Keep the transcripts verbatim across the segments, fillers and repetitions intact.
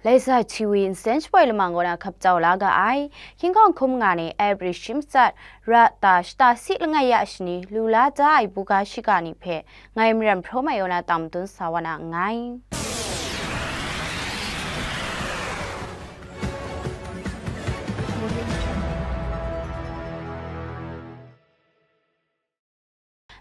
Laisa Chiwi nsen shapoi lamang kaw na hkap jau la ga ai. Hkying hkawng hkum nga ni April shi matsat, ra ta shata si langai ya shani, lu la da ai buga shiga ni hpe ngai Maram Hpraw Mai Yaw na tam dun sa wa na nngai.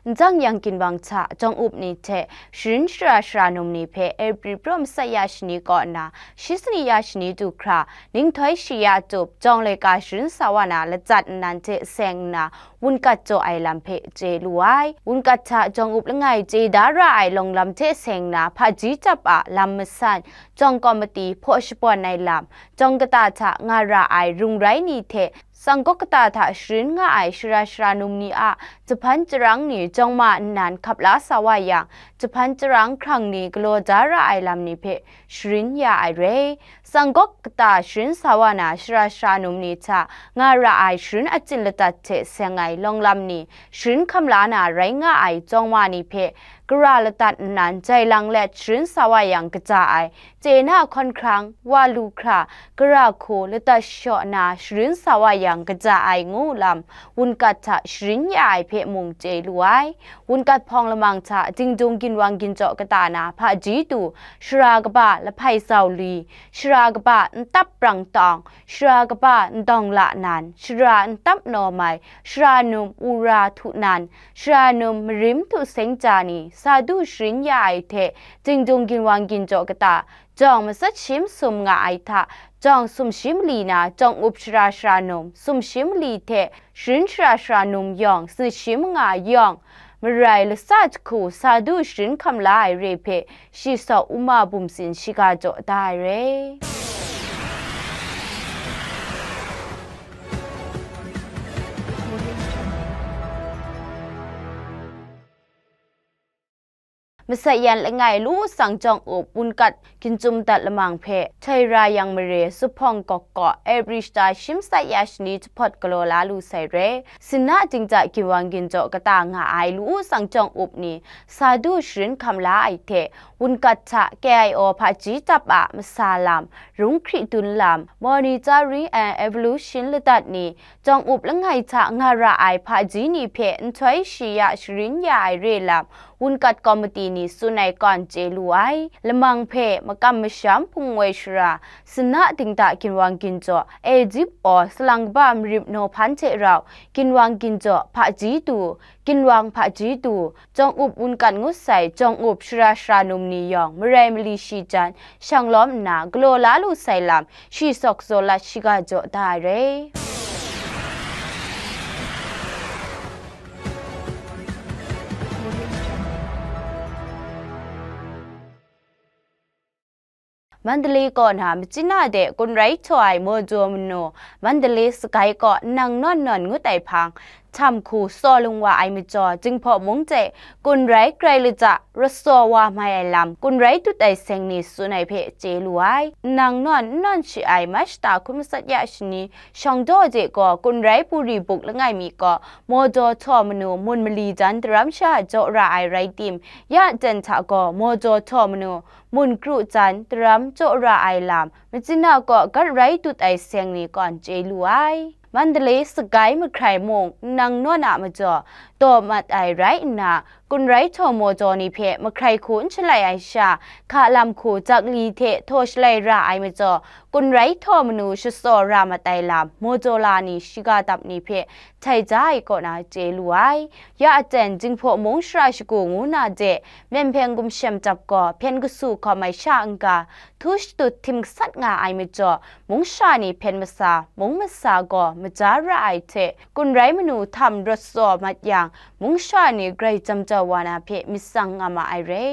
Nzang yang ginwang hta jawng up ni hte sharin shara shara num ni hpe April praw matsat ya shani kaw nna shi sani ya shani du hkra, ninghtoi shi ya tup jawng laika sharin sa wa na latsat nnan hte seng nna wunkat jaw ai lam hpe chye lu ai. Wunkat hta jawng up langai chye da ra ai lawng lam hte seng nna hpaji jap a lam masan, jawng kawmati hpaw shapawn ai lam, jawng kata hta nga ra ai rung rai ni hte, tsang gawk kata hta sharin nga ai shara shara num ni a jahpan jarang ni jawng ma nnan hkap la sa wa yang, jahpan jarang hkrang ni galaw da ra ai lam ni hpe sharin ya ai re. Tsang gawk kata sharin sa wa na shara shara num ni hta nga ra ai sharin achyin ladat hte seng ai lawng lam ni sharin hkam la na rai nga ai jawng ma ni hpe gara ladat nnan jai lang let sharin sa wa yang kaja ai, chye na hkawn hkrang, wa lu hkra, gara hku ladat shaw na sharin sa wa yang kaja ai ngu lam, wunkat hta sharin ya ai hpe mung chye lu ai. Wunkat hpawng lamang hta dingdung ginwang ginjaw kata na hpaji du, shara kaba lahpai zau li, shara kaba ntap brang tawng, shara kaba ndawng la nan, shara ntap naw mai, shara num ura htu nan, shara num marim htu seng ja ni, sa du sharin ya ai hte, dingdung ginwang ginjaw kata, jawng matsat shi masum nga ai hta, jawng sumshi mali na jawng up shara shara num, sumshi mali hte sharin shara shara num yawng, sutshi manga yawng, marai lasa jahku sa du sharin hkam la ai re hpe, shi saw uma bum sin shiga jaw da ai re. Masat yan langai lu sang jawng up wunkat ginchyum dat lamang hpe, htoi ra yang mare zuphpawng gawk kaw, April shata shi matsat ya shani jahpawt galaw la lu sai re. Sinna dingda ginwang ginjaw kata nga ai lu sang jawng up ni, sa du sharin hkam la ai hte, wunkat hta K I O hpaji jap a masa lam, rung hkri dun lam, Monitoring and Evaluation ladat ni, jawng up langai hta nga ra ai hpaji ni hpe nhtoi shi ya sharin ya ai re lam, wunkat kawmati ni tsun ai kawn chye lu ai. Lamang hpe makam masham hpung woi shara, sinna dingda ginwang ginjaw, Edip aw salang kaba marim naw hpan hte rau, ginwang ginjaw hpaji du, ginwang hpaji du, jawng up wunkat ngut sai, jawng up shara shara num ni yawng, marai mali shi jan, shang lawm nna, galaw la lu sai lam, shi sawk zaw lat shiga jaw da ai re. Mandalay kaw na Myitkyina de kun rai htaw ai Mawjaw manu, Mandalay sagai kaw nnang nawn nawn ngut ai hpang, htam hku saw lung wa ai majaw, Jinghpaw mung de kun rai grai lata, rasaw wa mai ai lam, kun rai dut ai seng ni tsun ai hpe chye lu ai. Nnang nawn n nawn shi ai March shata hkun matsat ya shani, shawng daw de gaw kun rai puri buk langai mi kaw, Mawjaw htaw manu mun mali jan daram sha jaw ra ai rai tim, ya aten hta gaw Mawjaw htaw manu, mun kru jan daram jaw ra ai lam, Myitkyina kaw gat rai dut ai seng ni kawn chye lu ai. Mandalay sagai mahkrai mung nnang nawn a majaw, taw mat ai rai nna, kun rai htaw Mawjaw ni hpe mahkrai hku n shalai ai sha, hka lam hku jak li hte htaw shalai ra ai majaw, kun rai htaw manu shasaw ra mat ai lam, Mawjaw la ni shiga dap ni hpe htai ja ai kaw na chye lu ai. Ya aten Jinghpaw mung shara shagu ngu na de, Myen Hpeng Gumshem Dap gaw hpyen kasu hkawm ai sha n-ga, htu shatut htim gasat nga ai majaw, mung shara ni hpyen masa, mung masa gaw maja ra ai hte, kun rai manu htam rawt tsaw mat yang, mung shara ni grai jam jau wa na hpe myit tsang nga ma ai re.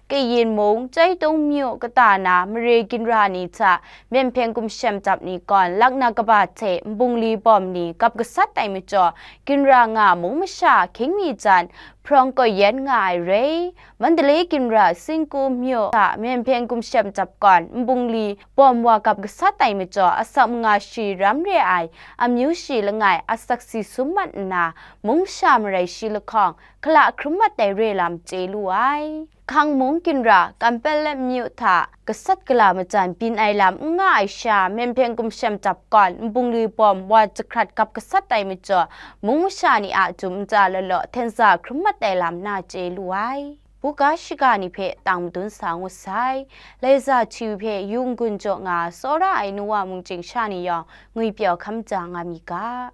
Kayin mung, Chaitung myu kata na mare ginra ni hta Myen Hpeng Gumshem Dap ni kawn laknak kaba hte nbungli bawm ni gap gasat ai majaw, ginra nga mung masha hkying mi jan, hprawng kaw yan nga ai re. Mandalay ginra Singku myu hta Myen Hpeng Gumshem Dap Kawn nbungli bawm wa gap gasat ai majaw, asak manga shi ram re ai amyu shi langai asak si sum mat nna, mung masha marai shi lahkawng hkala hkrum mat ai re lam chye lu ai. Hkang mung ginra Kanpalet myu hta gasat gala majan byin ai lam n nga ai sha, Myen Hpeng Gumshem Dap Kawn nbungli bawm wa jahkrat gap gasat ai majaw, mung masha ni a jum nta law law hten za hkrum mat ai lam na chye lu ai. Buga shiga ni hpe tang madun sa ngut sai. Laiza Htiyu hpe yu n-gun jaw nga tsawra ai nu wa mungchying sha ni yawng ngwipyaw hkam ja nga mi ga.